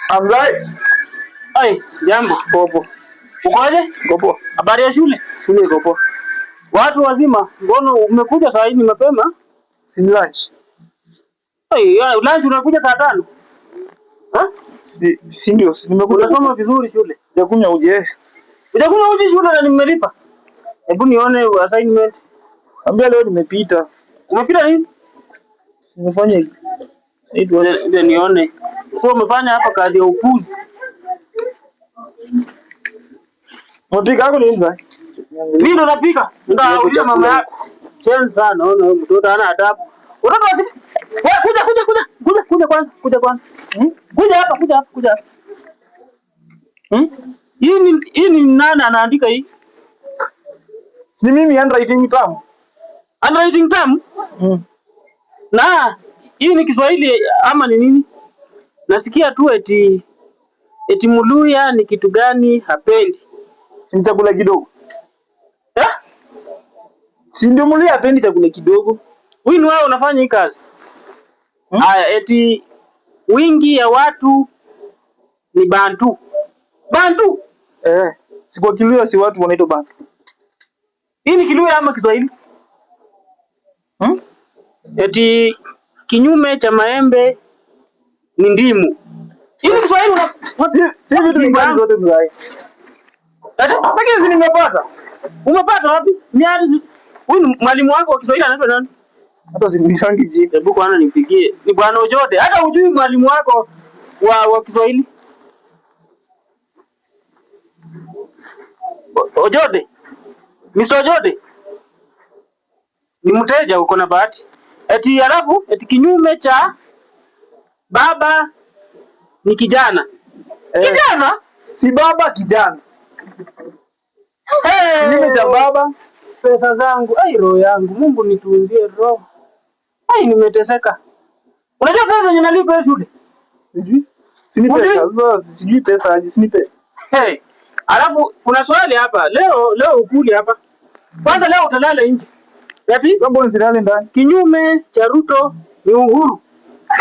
Amzai. Ai, jambo. Popo. Ukoje? Iko. Habari ya shule? Shule iko poa. Watu wazima, mbona umekuja saa hii mapema? Si ni lunch. Ai, lunch unakuja saa 5? Ha? Si ndio, si nimekuja. Unasoma vizuri shule? Sijakunywa uji. Hujakunywa uji shule na nimelipa? Hebu nione assignment. Ambia leo nimepita. Umepita nini? Nimefanya Ndio nione. So umefanya hapa kazi ya upuzi. Unapika yako ni nini? Mimi ndo napika. Ndio mama yako. Chen sana, ona huyu mtoto hana adabu. Mtoto asi. Wewe kuja kuja kuja. Kuja kuja kwanza, kuja kwanza. Kuja hapa, kuja hapa, kuja hapa. Hmm? Hii ni nani anaandika hii? Si mimi, handwriting tamu. Handwriting tamu? Mm. Na hii ni Kiswahili ama ni nini? Nasikia tu eti Muluya ni kitu gani hapendi. Ni chakula kidogo. Eh? Si ndio Muluya hapendi chakula kidogo? Huyu ni wewe unafanya hii kazi. Hmm? Haya, eti wingi ya watu ni Bantu. Bantu. Eh. Si kwa Kiluya si watu wanaitwa Bantu. Hii ni Kiluya ama Kiswahili? Hmm? Eti kinyume cha maembe ni ndimu. Hii ni Kiswahili una Si vitu ni gani zote mzai. Ati? Lakini si nimepata. Umepata wapi? Ni huyu mwalimu wako wa Kiswahili anaitwa nani? Hata simnisangi jina. Hebu kwanza nipigie. Ni Bwana Ojode. Hata hujui mwalimu wako wa Kiswahili? Ojode. Mr. Ojode. Ni mteja, uko na bahati. Eti alafu eti kinyume cha baba ni kijana. Eh. Kijana? Si baba kijana. Hey, Kinyume cha baba. Pesa zangu, ai roho yangu, Mungu nitunzie roho. Ai nimeteseka. Unajua pesa yenye nalipa shule? Sijui. Si ni pesa. Sasa sijui pesa aje, si ni pesa. Hey. Alafu kuna swali hapa. Leo ukuli hapa. Kwanza leo utalala nje. Ati Mbona nisilale ndani? Kinyume cha Ruto ni Uhuru.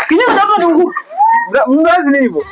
Kinyume cha Ruto ni Uhuru. Mzazi ni hivyo.